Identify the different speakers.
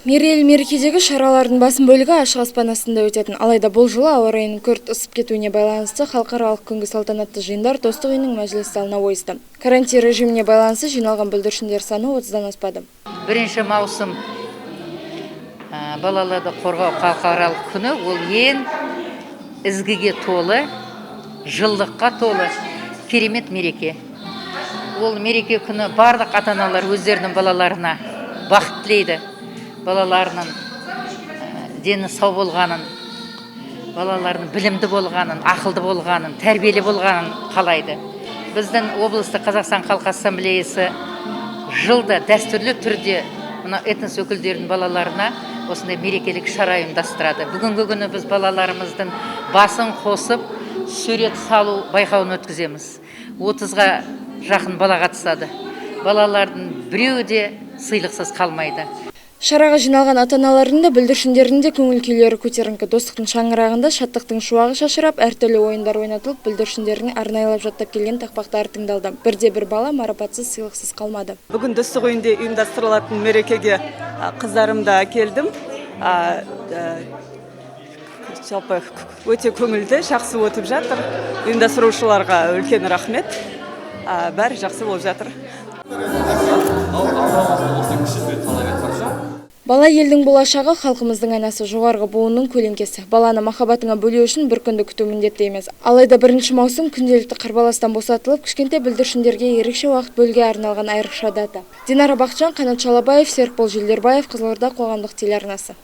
Speaker 1: Мерейлі мерекедегі шаралардың басым бөлігі ашық аспан астында өтетін. Алайда бұл жылы ауа райының күрт ысып кетуіне байланысты халықаралық күнгі салтанатты жиындар Достық үйінің мәжіліс залына ойысты. Карантин режиміне байланысты жиналған бүлдіршіндер саны 30-дан аспады.
Speaker 2: 1 маусым, балаларды қорғау халықаралық күні, ол ең ізгіге толы, жылылыққа толы керемет мереке. Ол мереке күні барлық ата аналар өздерінің балаларына бақыт тілейді, балаларының дені сау болғанын, балаларының білімді болғанын, ақылды болғанын, тәрбиелі болғанын қалайды. Біздің облыстық Қазақстан халқы ассамблеясы жылда дәстүрлі түрде мына этнос өкілдерінің балаларына осындай мерекелік шара ұйымдастырады. Бүгінгі күні біз балаларымыздың басын қосып, сурет салу байқауын өткіземіз. 30-ға жақын бала қатысады. Балалардың біреуі де сыйлықсыз қалмайды.
Speaker 1: Шараға жиналған ата-аналардың да, бүлдіршіндердің де көңіл күйлері көтеріңкі. Достықтың шаңырағында шаттықтың шуағы шашырап, әртүрлі ойындар ойнатылып, бүлдіршіндердің арнайылап жаттап келген тақпақтары тыңдалды. Бірде бір бала марапатсыз, сыйлықсыз қалмады.
Speaker 3: Бүгін Достық үйінде ұйымдастырылатын мерекеге қыздарымды әкелдім. Жалпы өте көңілді, жақсы өтіп жатыр. Ұйымдастырушыларға үлкен рахмет. Бәрі жақсы болып жатыр.
Speaker 4: Ал осы кіші сурет сала бер, хорошо?
Speaker 1: Бала – елдің болашағы, халқымыздың айнасы, жоғарғы буынның көлеңкесі. Баланы махаббатыңа бөлеу үшін бір күнді күту міндетті емес. Алайда 1 маусым – күнделікті қарбаластан босатылып, кішкентай бүлдіршіндерге ерекше уақыт бөлуге арналған айрықша дата. Динара Бақытжан, Қанат Шалабаев, Серікбол Желдербаев, Қызылорда қоғамдық телеарнасы.